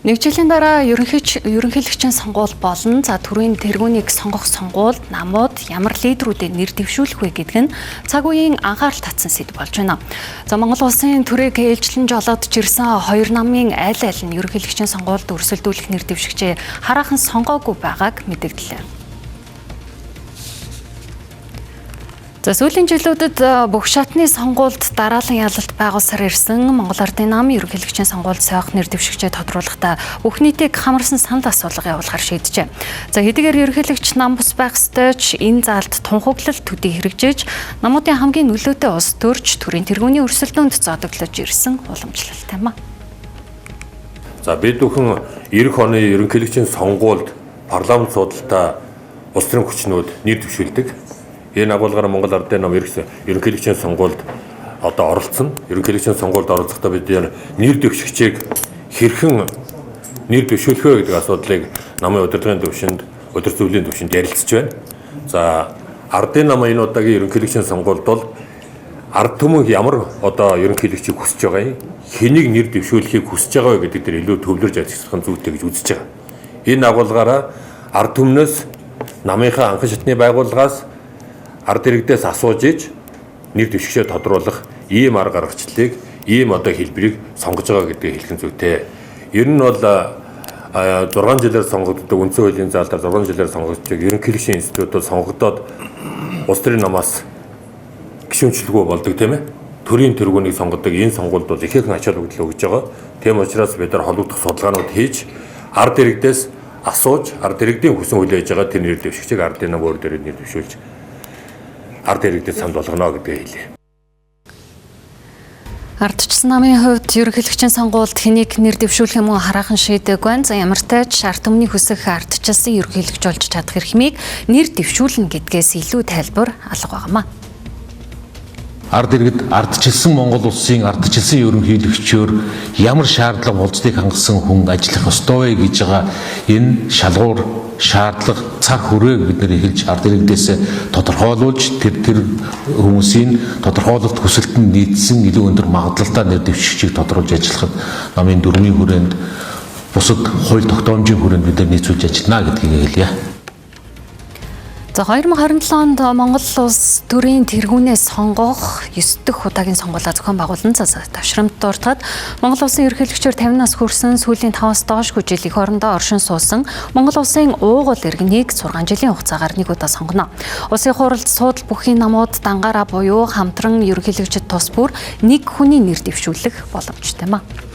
Нэг жилийн дараа ерөнхийлөгчийн сонгуул болно. За, төрийн тэргүүнийг сонгох сонгуульд намууд ямар лидерүүдэд нэр дэвшүүлэх вэ гэдг нь цаг үеийн анхаарал татсан сэдэв болж байна. За, Монгол улсын төрийг ээлжлэн жолоодож ирсэн хоёр намын аль аль нь ерөнхийлөгчийн сонгуульд өрсөлдүүлэх нэр дэвшигчээ хараахан сонгоогүй байгааг мэдэгдлээ. За, сүүлийн жилүүдэд бүх шатны сонгуульд дараалан ялалт байгуулсаар ирсэн Монгол Ардын нам ерөнхийлөгчийн сонгуульд сойх нэр дэвшигчээ тодруулахдаа бүх нийтийг хамарсан санал асуулга явуулахар шийджээ. За, хэдийгээр ерөнхийлөгч нам бус байх ёстой ч энэ заалд тунхаглал төдий хэрэгжиж намуудын хамгийн нөлөөтэй улс төрч төрийн тэргүүний өрсөлдөөнд зодоглож ирсэн уламжлалт юм а. За, бид бүхэн 90 оны ерөнхийлөгчийн сонгуульд парламент суудалтай улс төрийн хүчнүүд нэр дэвшүүлдэг. Энэ агуулгаар Монгол Ардын нам ерөнхийлөгчийн сонгуульд одоо оролцсон. Ерөнхийлөгчийн сонгуульд оролцохдоо бид нэр дэвшигчийг хэрхэн нэр дэвшүүлэх вэ гэдэг асуудлыг намын удирдлагын төвшөнд, өдөр зөвлөлийн төвшөнд ярилцж байна. За, Ардын нам энэ удаагийн ерөнхийлөгчийн сонгуульд бол ард түмэн ямар одоо ерөнхийлөгчийг хүсэж байгаа юм, хэнийг нэр дэвшүүлэхийг хүсэж байгаа вэ гэдэг дээр илүү төвлөрж ажиллах нь зүйтэй гэж үзэж байгаа. Энэ агуулгаараа ард түмнээс, намынхаа анхан шатны байгууллагаас, ард иргэдээс асууж иж нэр дэвшигчээ тодруулах ийм арга гаргачлалыг, ийм одоо хэлбэрийг сонгож байгаа гэдгийг хэлэх нь зүйтэй. Ер нь бол 6 жилээр сонгогддог үндсэн хуулийн заалаар 6 жилээр сонгогддог ерөнхийлөгчийн институт бол сонгогдоод улс төрийн намаас гишүүнчлэггүй болдог, тийм ээ. Төрийн тэргүүнийг сонгодог энэ сонгуульд бол ихээхэн ач холбогдол өгж байгаа. Тийм учраас бид нар холбогдох судалгаанууд хийж ард иргэдээс асууж, ард иргэдийн хүсэн хүлээж байгаа тэр нэр дэвшигчийг ардын нам өөр дээрээ нэр дэвшүүлж ард иргэдэд санд болгоно гэдгийг хэлье. Ардчсан намын хувьд ерөнхийлөгчийн сонгуульд хэнийг нэр дэвшүүлэх юм уу хараахан шийдэг байна. За, ямартай ч ард түмний хүсэх ардчилсан ерөнхийлөгч болж чадах эрхмийг нэр дэвшүүлнэ гэдгээс илүү тайлбар алга байгаамаа. Ард иргэд ардчилсан Монгол улсын ардчилсан ерөнхийлөгчөөр ямар шаардлага болцдыг хангасан хүн ажиллах ёстой вэ гэж байгаа энэ шалгуур, шаардлага, цаг хүрээг бид нэр эхэлж ард иргэдээс тодорхойлуулж тэр хүмүүсийн тодорхойлолт хүсэлтэнд нийцсэн илүү өндөр магадлалтай нэр дэвшигчийг тодруулж ажиллахад намын дүрмийн хүрээнд, бусад хууль тогтоомжийн хүрээнд бид нар нийцүүлж ажиллана гэдгийг хэлье. За, 2027 онд Монгол улс төрийн тэргүүнээ сонгох 9 дэх удаагийн сонгуулиа зохион байгуулан тавшрамт дуртахад Монгол улсын ерөнхийлөгчөөр 50 нас хүрсэн, сүүлийн 5-аас доошгүй жил эх орондоо оршин суусан Монгол улсын уугуул иргэнийг 6 жилийн хугацаагаар нэг удаа сонгоно. Улсын хурлд суудал бүхий намууд дангаараа буюу хамтран ерөнхийлөгчид тус бүр нэг хүний нэр дэвшүүлэх боломжтой юм а.